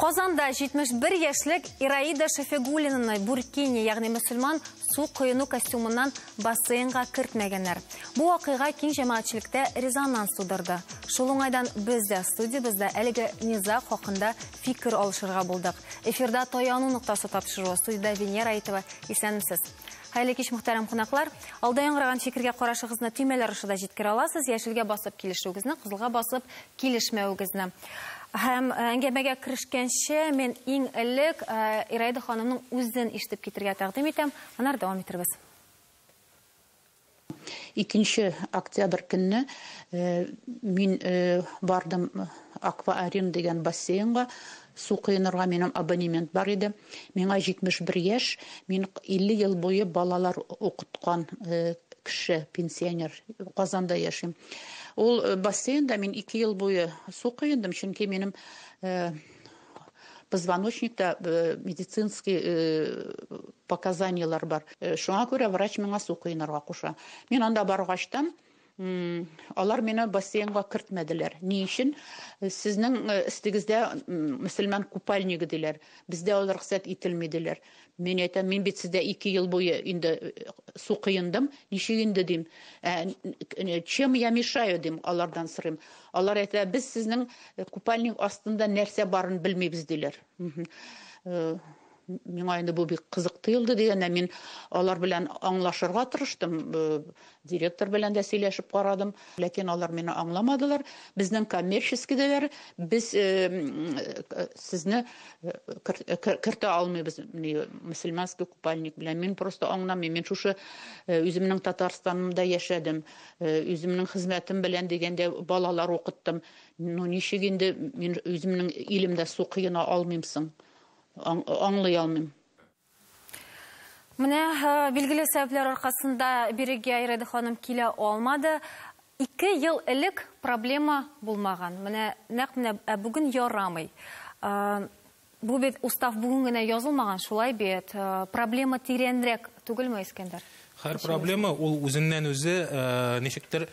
Казанда 71 яшьлек Ираида Шафигуллинаны буркини, ягъни мөселман су коену костюмыннан бассейнга кертмәгәннәр. Бу вакыйга киң җәмәгатьчелектә резонанс тудырды. Шул уңайдан без дә студиябездә әлеге низаг хакында фикер алышырга булдык. Эфирда «Таяну ноктасы» тапшыруы, студиядә Венера Аитова. Исәнмесез. Хәерле кич, мөхтәрәм кунаклар. Алда яңгыраган фикергә карашыгызны төймәләр аша да җиткерә аласыз. Яшелгә басып килешүегезне, кызылга басып килешмәвегезне. Һәм әңгәмәгә керешкәнче мин иң элек Ираида ханымның үзен ишетеп китергә тәкъдим итәм. Аннары дәвам итербез. 2 октябрь көнне мин бардым Акваарин дигән бассейнга. Су коенырга минем абонемент бар иде. Миңа 71 яшь, мин 50 ел буе балалар укыткан кеше, пенсионер, Казанда яшим. Ул бассейнда мин 2 ел буе су коендым, чөнки минем позвоночникта медицинский показаниялар бар. Шуңа күрә врач миңа су коенырга куша. Мин анда баргачтан алар мине бассейнга кертмәделәр. Ни өчен? Сезнең өстегездә мөселман купальнигы диләр. Бездә ул рөхсәт ителми диләр. Мин әйтәм, мин бит сездә 2 ел буе инде су коендым, ничек инде дим. Чем я мешаю дим, алардан сорыйм. Алар әйтә, без сезнең купальник астында нәрсә барын белмибез диләр. Миңа инде бу бик кызык тоелды дигәндә, мин алар белән аңлашырга тырыштым, директор белән дә сөйләшеп карадым, ләкин алар мине аңламадылар. Безнең коммерческийдәләр, без сезне кертә алмыйбыз, мөселманский купальник белән. Мин просто аңламыйм. Мин шушы үземнең Татарстанымда яшәдем, үземнең хезмәтем белән дигәндә балалар укыттым. Ну ничек инде мин үземнең илемдә су коена алмыйм соң? Аңлый алмыйм. Менә билгеле сәбәпләр аркасында бирегә Ираида ханым килә алмады. 2 ел элек проблема булмаган. Менә нәкъ менә бүген ярамый. Бу бит устав бүген генә язылмаган, шулай бит. Проблема тирәнрәк түгелме, Искәндәр? Һәр проблема ул үзеннән үзе ничектер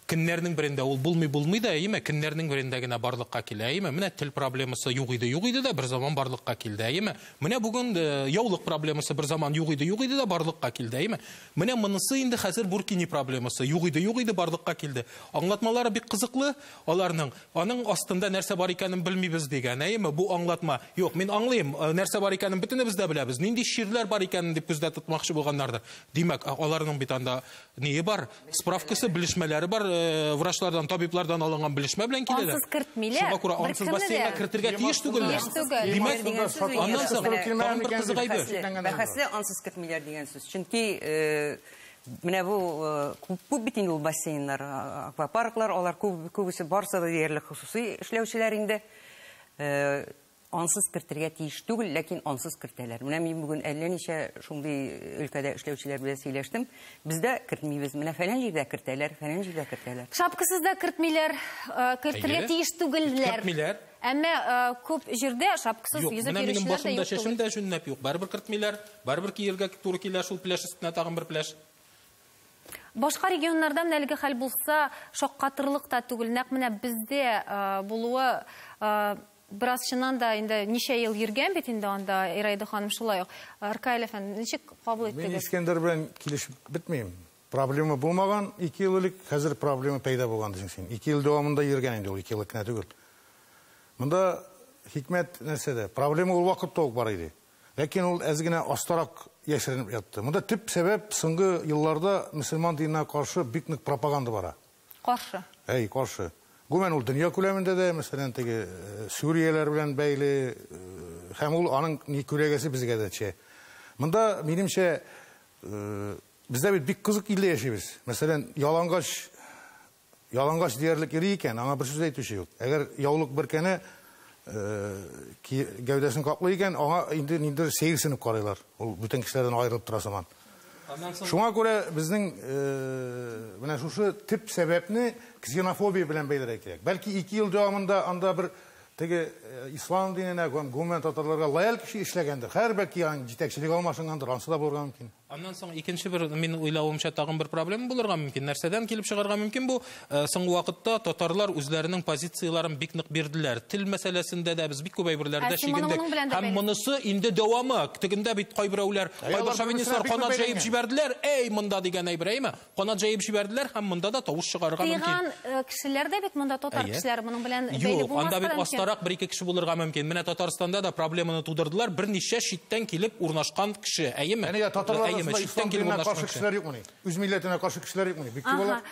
көннәрнең берендә ул булмый да, әйеме? Көннәрнең берендә генә барлыкка килә, әйеме? Менә тел проблемасы юк иде, юк иде дә бер заман барлыкка килде, әйеме? Менә бүген яулык проблемасы бер заман юк иде, юк иде дә барлыкка килде, әйеме? Менә монысы инде хәзер буркини проблемасы юк иде, юк иде барлыкка килде. Аңлатмалары бик кызыклы аларның. Аның астында нәрсә бар икәнен белмибез дигән, әйеме? Бу аңлатма. Юк, мин аңлыйм, нәрсә бар икәнен бөтенебез дә беләбез. Нинди чирләр бар икәнен дип күздә тотмакчы булганнардыр. Димәк, аларның бит анда ние бар? Справкасы, белешмәләре бар, врачлардан, табиблардан алынган белешмә белән киләләр. Ансыз кертмиләр. Шуңа күрә ансыз бассейнга кертергә тиеш түгелләр. Димәк, аннан соң тагын бер кызык әйбер. Бәхәсле ансыз кертмиләр дигән сүз. Чөнки менә бу күп бит инде ул бассейннар, аквапарклар, алар күбесе барсы да диярлек хосусый эшләүчеләр инде. Ансыз кертергә тиеш түгел, ләкин ансыз кертәләр. Менә мин бүген әллә ничә шундый өлкәдә эшләүчеләр белән сөйләштем. Бездә кертмибез. Менә фәлән җирдә кертәләр, фәлән җирдә кертәләр. Шапкасыз да кертмиләр, кертергә тиеш түгелләр. Кертмиләр. Әмма күп җирдә шапкасыз йөзеп йөрүчеләр дә юк. Менә минем башымда чәчем дә җүнләп юк. Барыбер кертмиләр, барыбер киергә туры килә шул пляж өстенә тагын бер пляж. Башка регионнарда менә әлеге хәл булса, шаккатырлык та түгел. Нәкъ менә бездә булуы бераз чыннан да инде ничә ел йөргән бит инде анда Ираида ханым шулай ук. Ркаил әфәнде, ничек кабул иттегез? Мин Искәндәр белән килешеп бетмим. Проблема булмаган 2 ел элек, хәзер проблема пәйда булган дисең син. 2 ел дәвамында йөргән инде ул, 2 ел кенә түгел. Монда хикмәт нәрсәдә? Проблема ул вакытта ук бар иде. Ләкин ул әз генә астарак яшеренеп ятты. Монда төп сәбәп соңгы елларда мөселман диненә каршы бик нык пропаганда бара. Каршы. Әй, каршы. Гомумән ул дөнья күләмендә дә, мәсәлән, теге Сүрияләр белән бәйле, һәм ул аның ни күләгәсе безгә дә төшә. Монда минемчә, бездә бит бик кызык илдә яшибез. Мәсәлән, ялангач диярлек йөри икән, аңа бер сүз әйтүче юк. Әгәр яулык бөркәне гәүдәсен каплый икән, аңа инде ниндидер сәерсенеп карыйлар. Ул бүтән кешеләрдән аерылып тора сыман. Шуңа күрә безнең менә шушы төп сәбәпне ксенофобия белән бәйләргә кирәк. Бәлки 2 ел дәвамында анда бер теге ислам диненә, гомумән татарларга лояль кеше эшләгәндер. Хәер, бәлки аның җитәкчелеге алмашынгандыр, ансы да булырга мөмкин. Аннан соң икенче бер, мин уйлавымча, тагын бер проблема булырга мөмкин. Нәрсәдән килеп чыгарга мөмкин бу? Соңгы вакытта татарлар үзләренең позицияләрен бик нык бирделәр. Тел мәсьәләсендә дә без бик күп әйберләрдә чигендек. Һәм монысы инде дәвамы. Тегендә бит кайберәүләр, кайбер шовинистлар канат җәеп җибәрделәр. Эй, монда дигән әйбер, әйме? Канат җәеп җибәрделәр һәм монда да тавыш чыгарырга мөмкин. Тыйган кешеләр дә бит монда татар кешеләре моның белән бәйле булмаска. Анда бит астарак бер-ике кеше булырга мөмкин. Менә Татарстанда да проблеманы тудырдылар. Берничә читтән килеп урнашкан кеше, әйеме? Ислам диненә каршы кешеләр юкмыни? Үз милләтенә каршы кешеләр юкмыни? Бик күп алар.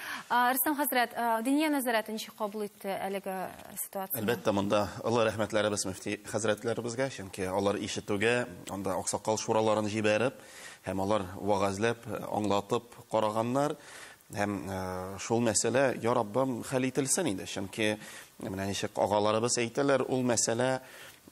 Рөстәм хәзрәт, Диния нәзарәте ничек кабул итте әлеге ситуацияне? Әлбәттә, монда олы рәхмәтләребез мөфти хәзрәтләребезгә, чөнки алар ишетүгә, анда аксакал шураларын җибәреп, һәм алар вәгазьләп, аңлатып караганнар. Һәм шул мәсьәлә, я Раббым, хәл ителсен инде, чөнки менә ничек агаларыбыз әйтәләр, ул мәсьәлә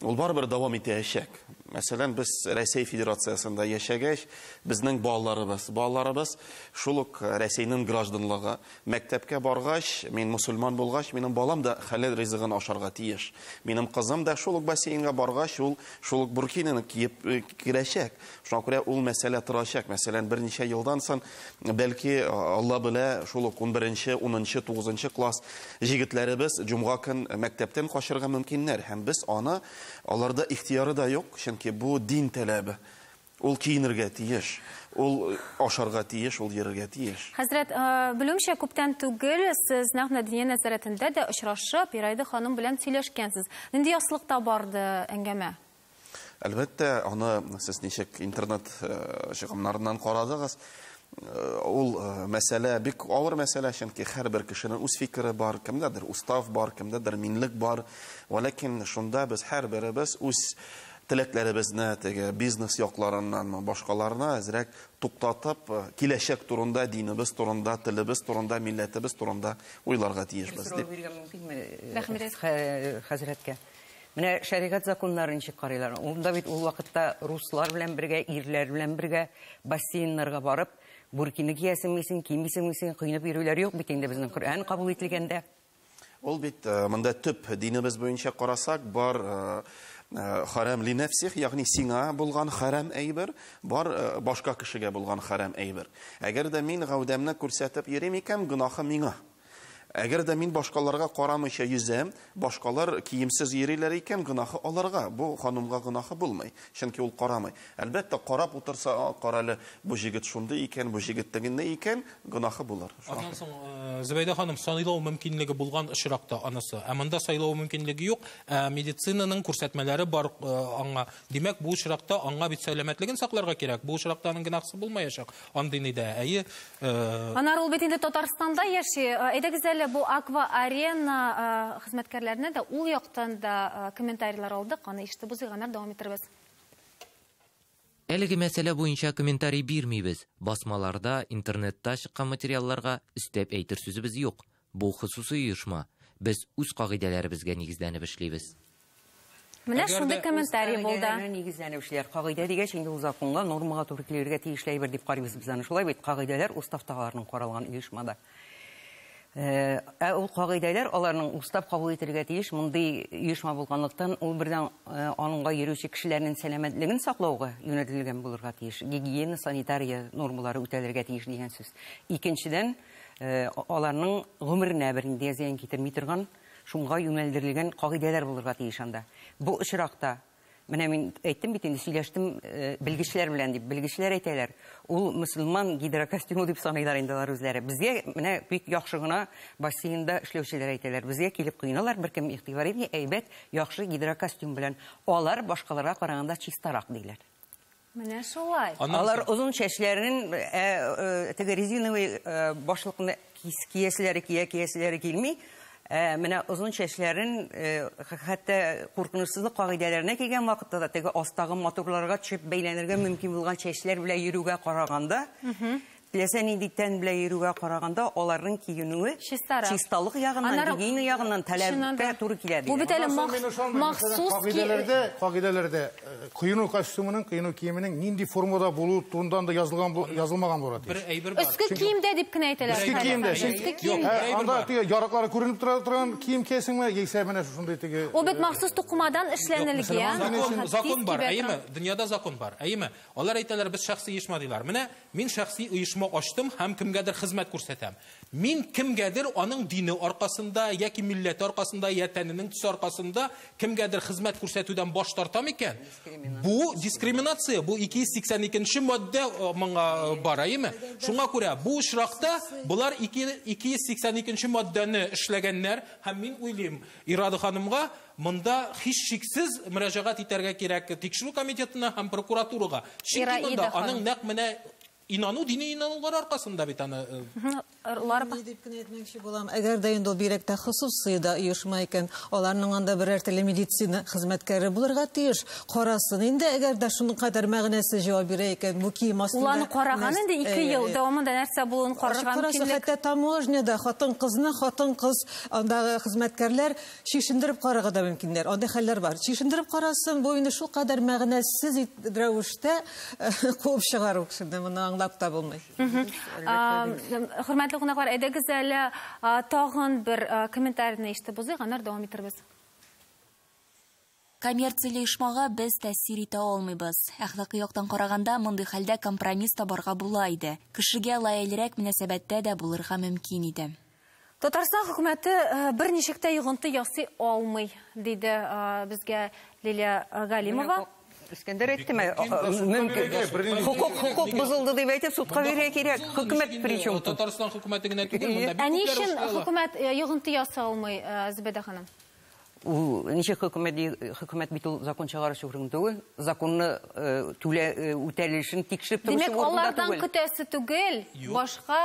ул барыбер дәвам итәчәк. Мәсәлән, без Рәсәй Федерациясендә яшәгәч, безнең балаларыбыз шул ук Рәсәйнең гражданлыгы. Мәктәпкә баргач, мин мусульман булгач, минем балам да хәләл ризыгын ашарга тиеш. Минем кызым да шул ук бассейнга баргач, ул шул ук буркинины киеп керәчәк. Шуңа күрә ул мәсьәлә торачак. Мәсәлән, берничә елдан соң, бәлки Алла белә, шул ук 11-нче, 10-нчы, 9-нчы класс җегетләребез җомга көн мәктәптән качырга мөмкиннәр. Һәм без аны аларда ихтияры да юк, чөнки бу дин таләбе. Ул киенергә тиеш, ул ашарга тиеш, ул йөрергә тиеш. Хәзрәт, белүемчә, күптән түгел сез нәкъ менә Диния нәзарәтендә дә очрашып, Ираида ханым белән сөйләшкәнсез. Нинди яссылыкта барды әңгәмә? Әлбәттә, аны сез ничек интернет чыгымнарыннан карадыгыз. Ул мәсьәлә бик авыр мәсьәлә, чөнки һәрбер кешенең үз фикере бар, кемдәдер устав бар, кемдәдер минлек бар. Вәләкин шунда без һәрберебез үз теләкләребезне, теге бизнес якларыннан башкаларына әзрәк туктатып, киләчәк турында, динебез турында, телебез турында, милләтебез турында уйларга тиешбез дип. Рәхмәт хәзрәткә. Менә шәригать законнарын ничек карыйлар? Унда бит ул вакытта руслар белән бергә, ирләр белән бергә бассейннарга барып, буркины киясеңмисең, кимисеңмисең, кыйнап йөрүләр юк бит инде безнең Коръән кабул ителгәндә. Ул бит монда төп динебез буенча карасак, бар харам ли нәфсих, ягъни сиңа булган харам әйбер, бар башка кешегә булган харам әйбер. Әгәр дә мин гәүдәмне күрсәтеп йөрим икән, гөнаһы миңа. Әгәр дә мин башкаларга карамыйча йөзәм, башкалар киемсез йөриләр икән, гөнаһы аларга. Бу ханымга гөнаһы булмый, чөнки ул карамый. Әлбәттә, карап утырса, карале, бу җегет шундый икән, бу җегет тегендәй икән, гөнаһы булыр. Аннан соң Зөбәйдә ханым, сайлау мөмкинлеге булган очракта анысы. Ә монда сайлау мөмкинлеге юк, медицинаның күрсәтмәләре бар аңа. Димәк, бу очракта аңа бит сәламәтлеген сакларга кирәк. Бу очракта аның гөнаһсы булмаячак. Андый нидә? Әйе. Анар ул бит инде Татарстанда яши. Әйдәгез әле бу Аква Арена хезмәткәрләренә дә ул яктан да комментарийлар алдык. Аны ишетеп узыйк, дәвам итербез. Әлеге мәсьәлә буенча комментарий бирмибез. Басмаларда, интернетта чыккан материалларга өстәп әйтер сүзебез юк. Бу хосусый оешма. Без үз кагыйдәләребезгә нигезләнеп эшлибез. Менә шундый комментарий булды. Нигезләнеп эшләр. Кагыйдә дигәч, инде ул законга, нормага туры килергә тиешле әйбер дип карыйбыз без аны. Шулай бит, кагыйдәләр уставта аларның каралган оешмада. Ә ул кагыйдәләр аларның устав кабул ителергә тиеш. Мондый оешма булганлыктан ул бердән аныңга йөрүче кешеләрнең сәламәтлеген саклауга юнәлтелгән булырга тиеш. Гигиена, санитария нормалары үтәлергә тиеш дигән сүз. Икенчедән, аларның гомеренә бернинди зыян китерми торган, шуңа юнәлдерелгән кагыйдәләр булырга тиеш анда. Бу очракта менә мин әйттем бит инде, сөйләштем белгечләр белән дип. Белгечләр әйтәләр, ул мөселман гидрокостюмы дип саныйлар инде алар үзләре. Безгә менә бик яхшы гына бассейнда эшләүчеләр әйтәләр. Безгә килеп кыйналар, беркем игътибар итми, әйбәт, яхшы гидрокостюм белән. Алар башкаларга караганда чистарак диләр. Менә шулай. Алар озын чәчләрен теге резиновый башлыкны кияселәре кия, кияселәре килми. Менә озын чәчләрен хәтта куркынычсызлык кагыйдәләренә килгән вакытта да теге астагы моторларга төшеп бәйләнергә мөмкин булган чәчләр белән йөрүгә караганда Теләсә нинди тән белән йөрүгә караганда, аларның киенүе чисталык ягыннан, гигиена ягыннан таләпкә туры килә. Бу бит әле махсус кагыйдәләрдә коену костюмының, коену киеменең нинди формада булуы турында да язылмаган була. Бер әйбер бар. Өске киемдә дип кенә әйтәләр. Өске киемдә. Анда теге ярыклары күренеп тора торган кием киясеңме, яисә менә шушындый теге. Ул бит махсус тукымадан эшләнелгән. Закон бар, әйеме? Дөньяда закон бар, әйеме? Алар әйтәләр, без шәхси оешма диләр. Менә мин шәхси оешма ачтым һәм кемгәдер хезмәт күрсәтәм. Мин кемгәдер аның дине аркасында яки милләте аркасында, я тәненең төсе аркасында кемгәдер хезмәт күрсәтүдән баш тартам икән. Бу дискриминация, бу 282 маддә моңа бар, әйеме? Шуңа күрә бу очракта булар 282 маддәне эшләгәннәр һәм мин уйлыйм, Ирада ханымга монда һичшиксез мөрәҗәгать итәргә кирәк тикшерү комитетына һәм прокуратурага. Чөнки монда аның нәкъ менә инану, дини инанулар аркасында бит аны. Ни дип кенә әйтмәкче булам, әгәр дә инде ул бигрәк тә хосусый да оешма икән, аларның анда берәр төрле медицина хезмәткәре булырга тиеш. Карасын инде, әгәр дә шуның кадәр мәгънәсе җавап бирә икән, бу кием астында. Ул аны караган инде 2 ел дәвамында нәрсә булуын карарга мөмкинлек. Хәтта таможняда хатын-кызны, хатын-кыз андагы хезмәткәрләр чишендереп карарга да мөмкиннәр. Андый хәлләр бар. Чишендереп карасын, бу инде шул кадәр мәгънәсез рәвештә куып чыгару кешене, моны аңлап та булмый. Хөрмәтле кунаклар, әйдәгез әле тагын бер комментарийны ишетеп узыйк, аннары дәвам итербез. Коммерцияле оешмага без тәэсир итә алмыйбыз. Әхлакый яктан караганда, мондый хәлдә компромисс табарга була иде. Кешегә лояльрәк мөнәсәбәттә дә булырга мөмкин иде. Татарстан хөкүмәте берничек тә йогынты ясый алмый, диде безгә Лилия Галимова. Искәндәр әйттеме? Хукук бозылды дип әйтеп, судка бирергә кирәк. Хөкүмәт причем тут? Татарстан хөкүмәте генә түгел, монда бик күпләр. Ә ни өчен хөкүмәт йогынты ясый алмый, Зөбәйдә ханым? Ул ничек хөкүмәт, хөкүмәт бит ул закон чыгаручы орган түгел, законны үтәлешен тикшереп торучы Димәк, орган да алардан түгел. көтәсе түгел, башка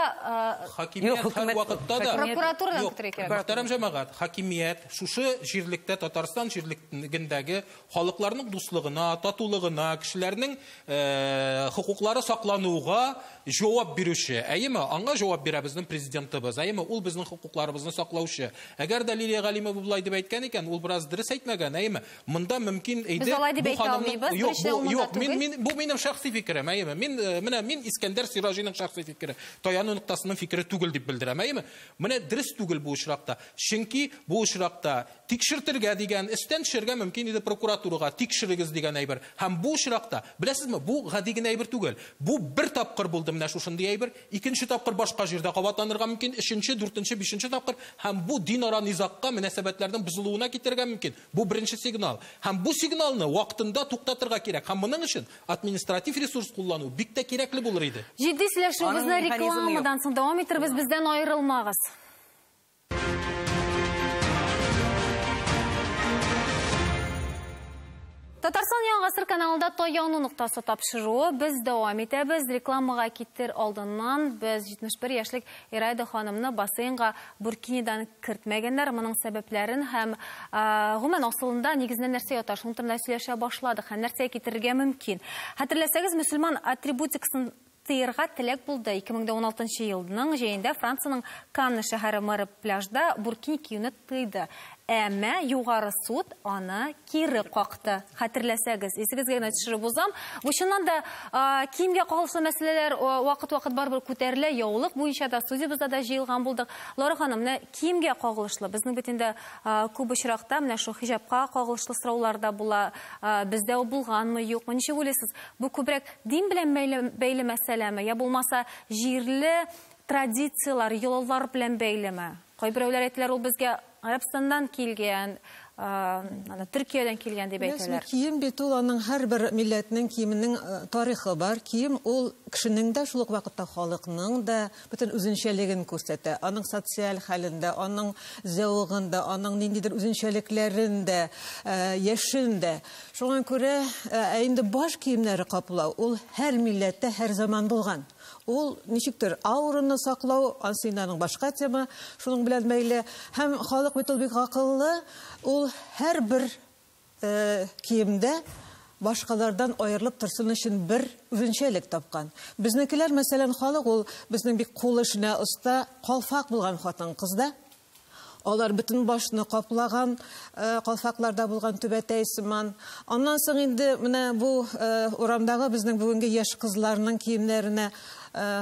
хакимият һәр вакытта да прокуратурадан көтәргә кирәк. Мөхтәрәм җәмәгать, хакимият шушы җирлектә, Татарстан җирлегендәге халыкларның дуслыгына, татулыгына, кешеләрнең хокуклары саклануга җавап бирүче. Әйеме, аңа җавап бирә безнең президентыбыз. Әйеме, ул безнең хокукларыбызны саклаучы. Әгәр дә Лилия Галимова болай дип әйткән икән, ул бераз дөрес әйтмәгән, әйеме? Монда мөмкин иде. Без алай дип әйтә алмыйбыз. Юк, юк, мин бу минем шәхси фикерем, әйеме? Мин менә мин Искәндәр Сираҗиның шәхси фикере, таяну ноктасының фикере түгел дип белдерәм, әйеме? Менә дөрес түгел бу очракта. Чөнки бу очракта тикшертергә дигән, эштән төшергә мөмкин иде прокуратурага, тикшерегез дигән әйбер. Һәм бу очракта, беләсезме, бу гади генә әйбер түгел. Бу бер тапкыр булды менә шушындый әйбер, икенче тапкыр башка җирдә кабатланырга мөмкин, өченче, дүртенче, бишенче тапкыр һәм бу динара низагка мөнәсәбәтләрнең бозылуына китерергә мөмкин. Бу беренче сигнал. Һәм бу сигналны вакытында туктатырга кирәк. Һәм моның өчен административ ресурс куллану бик тә кирәкле булыр иде. Җитди сөйләшүебезне рекламадан соң дәвам итербез, бездән аерылмагыз. Татарстан Яңа Гасыр каналында таяну ноктасы тапшыруы без дәвам итәбез. Рекламага китер алдыннан без 71 яшьлек Ираида ханымны бассейнга буркинидан кертмәгәннәр. Моның сәбәпләрен һәм гомумән асылында нигезендә нәрсә ята, шуның турында сөйләшә башладык һәм нәрсәгә китерергә мөмкин. Хәтерләсәгез, мөселман атрибутикасын тыйырга теләк булды. 2016 елның җәендә Франциянең Канны шәһәре мэры пляжда буркини киюне тыйды. Әмма югары суд аны кире какты. Хәтерләсәгез, исегезгә генә төшереп узам. Бу чыннан да киемгә кагылышлы мәсьәләләр вакыт-вакыт барыбер күтәрелә. Яулык буенча да студиябездә дә җыелган булдык. Лара ханым, менә киемгә кагылышлы безнең бит инде күп очракта менә шул хиҗапка кагылышлы сораулар да була. Бездә ул булганмы, юкмы? Ничек уйлыйсыз? Бу күбрәк дин белән бәйле мәсьәләме, я булмаса җирле традицияләр, йолалар белән бәйлеме? Кайберәүләр әйтәләр, ул безгә Арабстаннан килгән, Төркиядән килгән дип әйтәләр. Кием бит ул аның һәрбер милләтнең киеменең тарихы бар. Кием ул кешенең дә, шул ук вакытта халыкның да бөтен үзенчәлеген күрсәтә. Аның социаль хәлендә, аның зәвыгында, аның ниндидер үзенчәлекләрен дә, яшен дә. Шуңа күрә инде баш киемнәре каплау ул һәр милләттә һәр заман булган. Ул ничектер аураны саклау, ансы инде аның башка тема, шуның белән бәйле. Һәм халык бит ул бик акыллы, ул һәрбер киемдә башкалардан аерылып торсын өчен бер үзенчәлек тапкан. Безнекеләр, мәсәлән, халык ул безнең бик кул эшенә оста, калфак булган хатын-кызда. Алар бөтен башны каплаган, калфакларда булган түбәтәй сыман. Аннан соң инде менә бу урамдагы безнең бүгенге яшь кызларның киемнәренә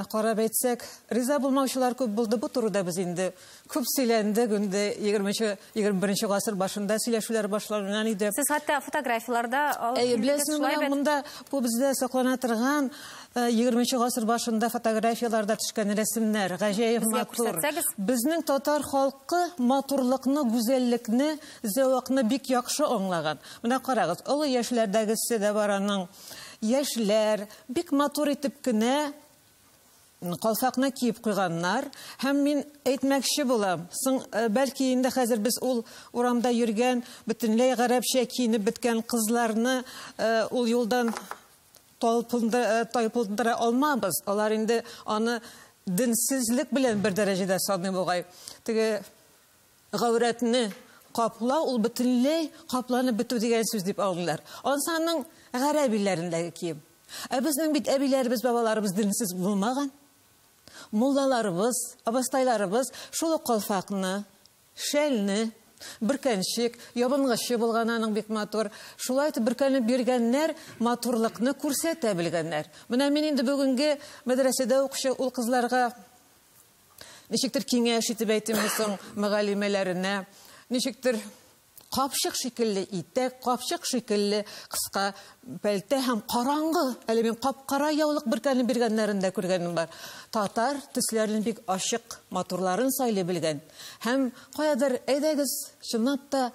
карап әйтсәк, риза булмаучылар күп булды. Бу турыда без инде күп сөйләндек, инде 21 гасыр башында сөйләшүләр башланган иде. Сез хәтта фотографияларда алып Әйе, беләсезме, менә монда бу бездә саклана торган 20 гасыр башында фотографияларда төшкән рәсемнәр гаҗәеп матур. Безнең татар халкы матурлыкны, гүзәллекне, зәвыкны бик яхшы аңлаган. Менә карагыз, олы яшьләрдәгесе дә бар аның. Яшьләр бик матур итеп кенә калфакны киеп куйганнар. Һәм мин әйтмәкче булам, соң бәлки инде хәзер без ул урамда йөргән, бөтенләй гарәпчә киенеп беткән кызларны ул юлдан тайпылдыра алмабыз. Алар инде аны динсезлек белән бер дәрәҗәдә саный бугай. Теге гаурәтне каплау ул бөтенләй капланып бетү дигән сүз дип алдылар. Ансы аның гарәп илләрендәге кием. Ә безнең бит әбиләребез, бабаларыбыз динсез булмаган. Муллаларыбыз, абыстайларыбыз шул ук калфакны, шәлне, бөркәнчек, ябынгычы булган аның бик матур. Шулай итеп бөркәнеп йөргәннәр, матурлыкны күрсәтә белгәннәр. Менә мин инде бүгенге мәдрәсәдә укучы ул кызларга ничектер киңәш итеп әйтим соң мөгаллимәләренә, ничектер капчык шикелле итәк, капчык шикелле кыска пәлтә һәм караңгы, әле мин кап-кара яулык бөркәнеп биргәннәрен дә күргәнем бар. Татар төсләрен бик ачык, матурларын сайлый белгән. Һәм каядыр әйдәгез, чынлап та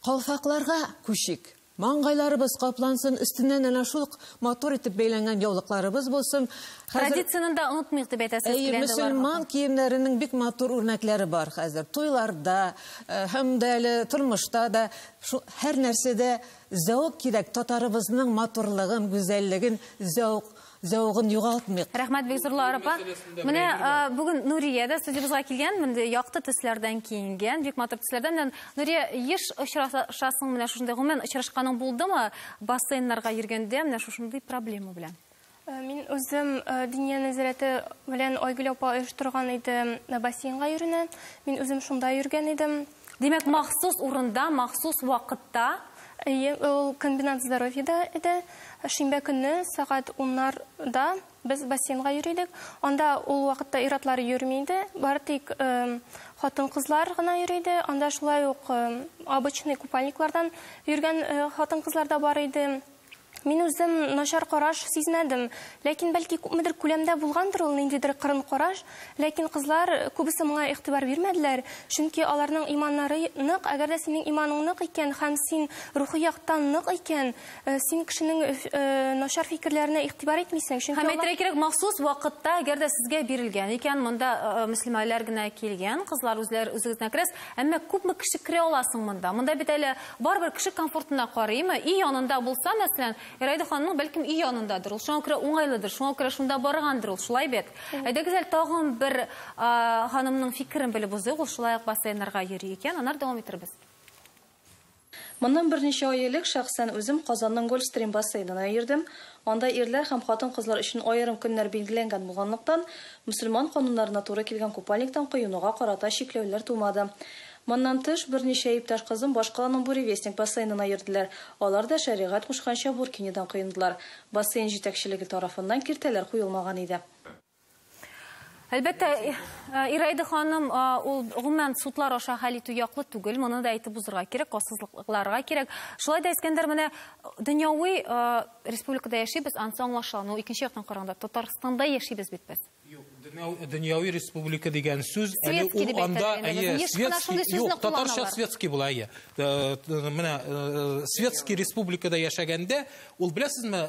калфакларга күчик. Маңгайларыбыз каплансын, өстеннән әнә шул матур итеп бәйләнгән яулыкларыбыз булсын. Традицияны да онытмыйк дип әйтәсез. Әйе, мөселман киемнәренең бик матур үрнәкләре бар хәзер. Туйларда һәм дә әле тормышта да һәр нәрсәдә зәвык кирәк. Татарыбызның матурлыгын, гүзәллеген, зәвыгын югалтмыйк. Рәхмәт бик зурлар апа. Менә бүген Нурия дә студиябызга килгән, мондый якты төсләрдән киенгән, бик матур төсләрдән. Нурия, еш очрашасың менә шушындый, гомумән очрашканың булдымы бассейннарга йөргәндә менә шушындый проблема белән? Мин үзем Диния нәзарәте белән Айгөл апа оештырган иде бассейнга йөрүне. Мин үзем шунда йөргән идем. Димәк, махсус урында, махсус вакытта? Әйе, ул комбинат здоровьеда иде. Шимбә көнне сәгать 10-да без бассейнга йөридек. Анда ул вакытта ир-атлар йөрми иде, бары тик хатын-кызлар гына йөриде. Анда шулай ук обычный купальниклардан йөргән хатын-кызлар да бар иде. Мин үзем начар караш сизмәдем, ләкин бәлки күпмедер күләмдә булгандыр ул ниндидер кырын караш, ләкин кызлар күбесе моңа игътибар бирмәделәр, чөнки аларның иманнары нык. Әгәр дә синең иманың нык икән һәм син рухи яктан нык икән, син кешенең начар фикерләренә игътибар итмисең. Чөнки һәм әйтергә кирәк, махсус вакытта, әгәр дә сезгә бирелгән икән, монда мөселманнар генә килгән, кызлар үзләре үзегезнә керәсез, әмма күпме кеше керә аласың монда? Монда бит әле барыбер кеше комфортына карыймы? Өй янында булса, мәсәлән, Ираида ханымның бәлкем өй янындадыр, ул шуңа күрә уңайлыдыр, шуңа күрә шунда баргандыр ул, шулай бит. Әйдәгез әле тагын бер ханымның фикерен белеп узыйк, ул шулай ук бассейннарга йөри икән, аннары дәвам итербез. Моннан берничә ай элек шәхсән үзем Казанның Гольфстрим бассейнына йөрдем. Анда ирләр һәм хатын-кызлар өчен аерым көннәр билгеләнгән булганлыктан, мөселман кануннарына туры килгән купальниктан коенуга карата чикләүләр тумады. Моннан тыш, берничә иптәш кызым башкаланың Буревестник бассейнына йөрделәр. Алар да шәригать кушканча буркинидан коендылар. Бассейн җитәкчелеге тарафыннан киртәләр куелмаган иде. Әлбәттә, Ираида ханым, ул гомумән судлар аша хәл итү яклы түгел, моны да әйтеп узырга кирәк, ассызлыкларга кирәк. Шулай да, Искәндәр, менә дөньяви республикада яшибез, ансы аңлашыла. Но икенче яктан караганда Татарстанда яшибез бит без. Юк, дөньяви республика дигән сүз әле ул анда, әйе, светский, юк, татарча светский була, әйе. Менә светский республикада яшәгәндә, ул беләсезме,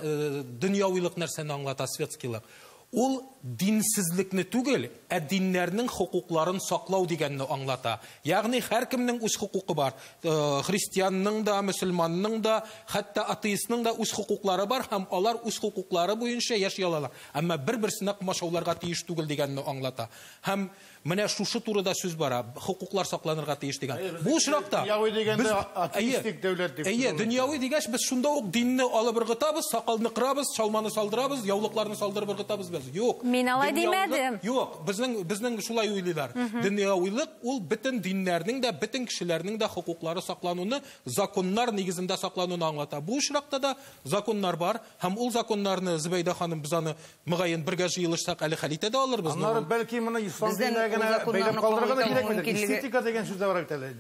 дөньявилык нәрсәне аңлата светскийлык? Ул динсезлекне түгел, ә диннәрнең хокукларын саклау дигәнне аңлата. Ягъни һәркемнең үз хокукы бар. Христианның да, мөселманның да, хәтта атеистның да үз хокуклары бар һәм алар үз хокуклары буенча яши алалар. Әмма бер-берсенә комачауларга тиеш түгел дигәнне аңлата. Һәм менә шушы турыда сүз бара, хокуклар сакланырга тиеш дигән. Бу очракта дөньяви дигәндә атеистик дәүләт дип. Әйе, дөньяви дигәч без шунда ук динне алып ыргытабыз, сакалны кырабыз, чалманы салдырабыз, яулыкларны салдырып ыргытабыз без. Юк. Мин алай димәдем. Юк, безнең шулай уйлыйлар. Дөньявилык ул бөтен диннәрнең дә, бөтен кешеләрнең дә хокуклары саклануны, законнар нигезендә саклануны аңлата. Бу очракта да законнар бар һәм ул законнарны Зөбәйдә ханым без аны мөгаен бергә җыелышсак әле хәл итә дә алырбыз. Аннары бәлки моны ислам диненә генә бәйләп калдырырга да кирәкмидер. Эстетика дигән сүз дә бар бит әле.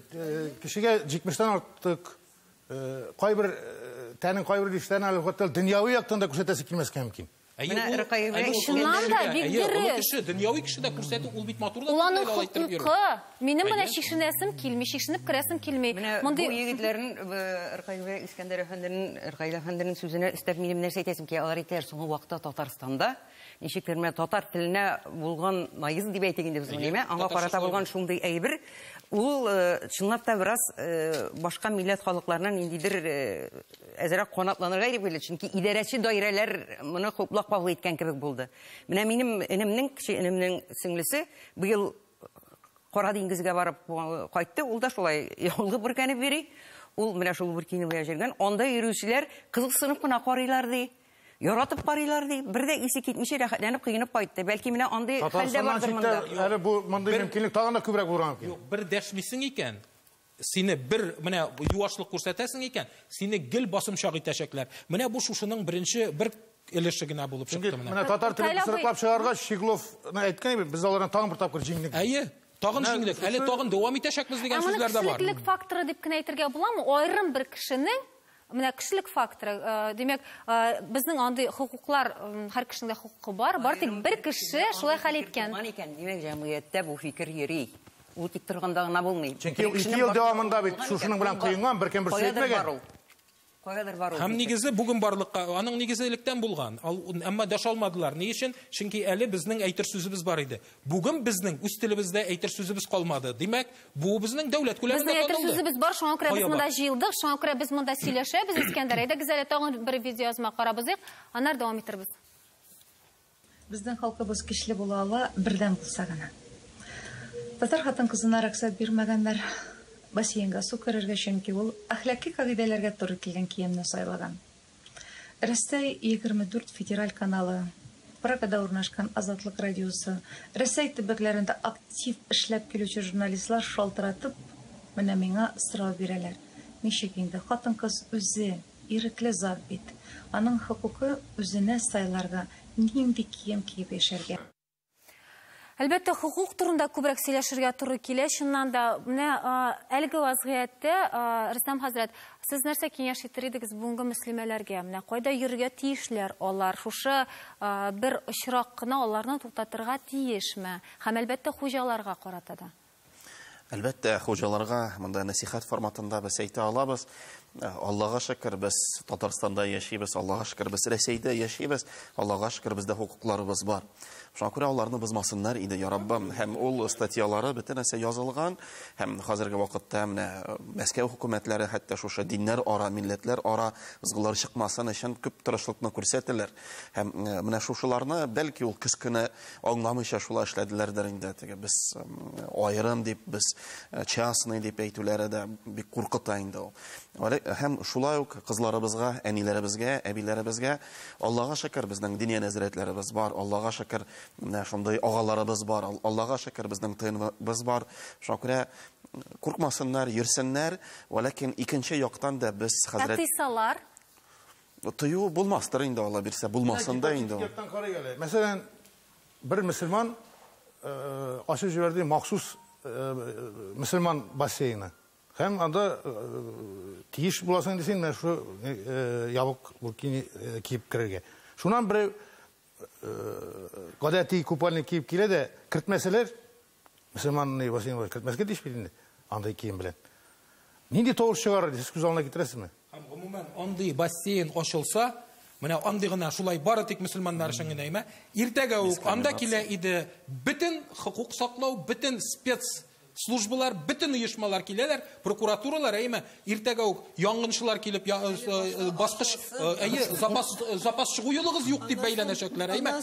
Кешегә 70-тән артык кайбер тәнең кайбер өлешләрен әле хәтта дөньяви яктан да күрсәтәсе килмәскә мөмкин. Чыннан да бик дөрес. Кеше, дөньяви кеше дә күрсәтү ул бит матур да. Ул аның хокукы. Минем менә чишенәсем килми, чишенеп керәсем килми. Мондый бу егетләрнең Ркаил Искәндәр әфәнденең, Ркаил әфәнденең сүзенә өстәп минем нәрсә әйтәсем килә, алар әйтәләр, соңгы вакытта Татарстанда ничектер менә татар теленә булган наез дип әйтик инде без моны, аңа карата булган шундый әйбер, ул чынлап та бераз башка милләт халыкларына ниндидер әзрәк канатланырга ирек бирде, чөнки идарәче даирәләр моны хуплап кабул иткән кебек булды. Менә минем энемнең, кече энемнең сеңлесе быел Кара диңгезгә барып кайтты, ул да шулай яулык бөркәнеп йөри. Ул менә шул буркини белән йөргән. Анда йөрүчеләр кызыксынып кына карыйлар ди. Яратып карыйлар ди. Бер дә исе китмичә рәхәтләнеп кыенып кайтты. Бәлки менә андый хәлдә бардыр монда. Әле бу мондый мөмкинлек тагын да күбрәк булырга мөмкин. Юк, бер дәшмисең икән, сине бер менә юашлык күрсәтәсең икән, сине гел басымчак итәчәкләр. Менә бу шушының беренче бер өлеше генә булып чыкты менә. Менә татар телен сырыклап чыгаргач, Щегловны әйткән иде, без аларны тагын бер тапкыр җиңдек. Әйе. Тагын җиңдек, әле тагын дәвам итәчәкбез дигән сүзләр дә бар. Кешелеклек факторы дип кенә әйтергә буламы? Аерым бер кешенең менә кешелек факторы, димәк, безнең андый хокуклар, һәр кешенең дә хокукы бар, бар тик бер кеше шулай хәл иткән. Димәк, җәмгыятьтә бу фикер йөри. Ул тик торганда гына булмый. Чөнки 2 ел дәвамында бит шушының белән кыенган, беркем берсе әйтмәгән. Каядыр бар ул. Һәм нигезе бүген барлыкка, аның нигезе электән булган. Әмма дәшә алмадылар. Ни өчен? Чөнки әле безнең әйтер сүзебез бар иде. Бүген безнең үз телебездә әйтер сүзебез калмады. Димәк, бу безнең дәүләт күләмендә Безнең әйтер танылды. сүзебез бар, шуңа күрә без Кая монда бар? җыелдык, шуңа күрә без монда сөйләшәбез. Искәндәр, әйдәгез әле тагын бер видеоязма карап узыйк, аннары дәвам итербез. Безнең халкыбыз көчле була ала, бердәм булса гына. Татар хатын-кызына рөхсәт бирмәгәннәр бассейнга су керергә, чөнки ул әхлаки кагыйдәләргә туры килгән киемне сайлаган. Рәсәй 24 федераль каналы, Прагада урнашкан Азатлык радиосы, Рәсәй төбәкләрендә актив эшләп килүче журналистлар шалтыратып, менә миңа сорау бирәләр. Ничек инде хатын-кыз үзе ирекле зат бит. Аның хокукы үзенә сайларга, нинди кием киеп яшәргә. Әлбәттә, хокук турында күбрәк сөйләшергә туры килә. Чыннан да, менә әлеге вазгыятьтә, Рөстәм хәзрәт, сез нәрсә киңәш итер идегез бүгенге мөслимәләргә? Менә кайда йөрергә тиешләр алар? Шушы бер очрак кына аларны туктатырга тиешме? Һәм әлбәттә, хуҗаларга карата да. Әлбәттә, хуҗаларга монда нәсихәт форматында без әйтә алабыз. Аллаһка шөкер, без Татарстанда яшибез, Аллаһка шөкер, без Рәсәйдә яшибез, Аллаһка шөкер, бездә хокукларыбыз бар. Шуңа күрә аларны бозмасыннар иде, я Раббым. Һәм ул статьялары бөтен нәрсә язылган, һәм хәзерге вакытта менә Мәскәү хөкүмәтләре хәтта шушы диннәр ара, милләтләр ара ызгылар чыкмасын өчен күп тырышлыкны күрсәтәләр. Һәм менә шушыларны бәлки ул көз көне аңламыйча шулай эшләделәрдер инде. Теге без аерым дип, без частный дип әйтүләре дә бик куркыта инде ул. Һәм шулай ук кызларыбызга, әниләребезгә, әбиләребезгә Аллаһка шөкер, безнең диния нәзарәтләребез бар, Аллаһка шөкер, менә шундый агаларыбыз бар, Аллаһка шөкер, безнең ТНВбыз бар. Шуңа күрә куркмасыннар, йөрсеннәр, вәләкин икенче яктан да без хәзрәт Тыйсалар? Тыю булмастыр инде, Алла бирсә, булмасын да инде ул. Яктан карыйк әле. Мәсәлән, бер мөселман ачып җибәрде махсус мөселман бассейны. Һәм анда тиеш буласың дисең, менә шу ябык буркини киеп керергә. Шуннан берәү гадәти купальник киеп килә дә, кертмәсәләр, мөселманны бассейнга кертмәскә тиеш бит инде, андый кием белән. Нинди тавыш чыгарыр, сез күз алдына китерәсезме? Һәм гомумән, андый бассейн ачылса, Менә андый гына шулай бары тик мөселманнар өчен генә әйме. Иртәгә үк анда килә иде бөтен хокук саклау, бөтен спец службалар, бөтен оешмалар киләләр, прокуратуралар, әйме, иртәгә үк янгынчылар килеп баскыч, әйе, запас чыгу юлыгыз юк дип бәйләнәчәкләр, әйме.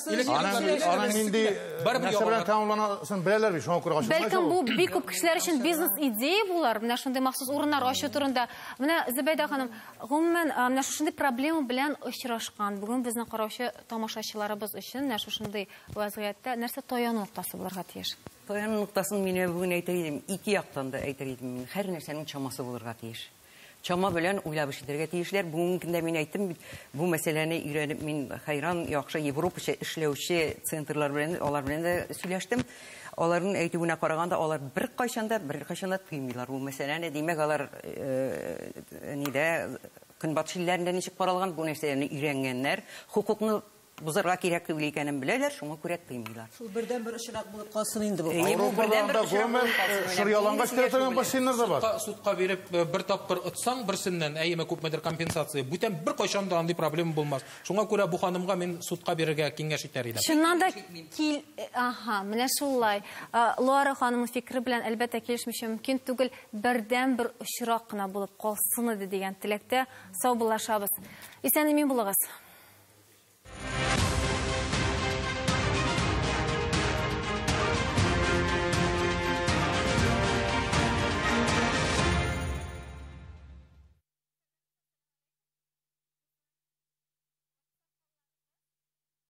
Аның нинди нәрсә белән тәмамланасын беләләр бит, шуңа күрә ачылмай. Бәлкем бу бик күп кешеләр өчен бизнес-идея булыр, менә шундый махсус урыннар ачу турында. Менә Зөбәйдә ханым, гомумән, менә шушындый проблема белән очрашкан бүген безнең караучы тамашачыларыбыз өчен менә шушындый вазгыятьтә нәрсә таяну ноктасы булырга тиеш? Таяну ноктасын мин бүген әйтер идем, ике яктан да әйтер идем. Һәр нәрсәнең чамасы булырга тиеш. Чама белән уйлап эш итәргә тиешләр. Бүгенге көндә мин әйттем бит, бу мәсьәләне өйрәнеп, мин хәйран яхшы европача эшләүче центрлар белән, алар белән дә сөйләштем. Аларның әйтүенә караганда, алар беркайчан да тыймыйлар бу мәсьәләне. Димәк, алар нидә Көнбатыш илләрендә ничек каралган бу нәрсәләрне өйрәнгәннәр, хокукны бузарга кирәк түгел икәнен беләләр, шуңа күрә тыймыйлар. Шул бердән-бер очрак булып калсын инде бу. Европада гомер шыр ялангач керә торган бассейннар да бар. Судка биреп бер тапкыр отсаң, берсеннән әйеме күпмедер компенсация. Бүтән бер кайчан да андый проблема булмас. Шуңа күрә бу ханымга мин судка бирергә киңәш итәр идем. Чыннан да кил, аһа, менә шулай. Луара ханымның фикере белән әлбәттә килешмичә мөмкин түгел, бердән-бер очрак кына булып калсын иде дигән теләктә саубуллашабыз. Исән-имин булыгыз.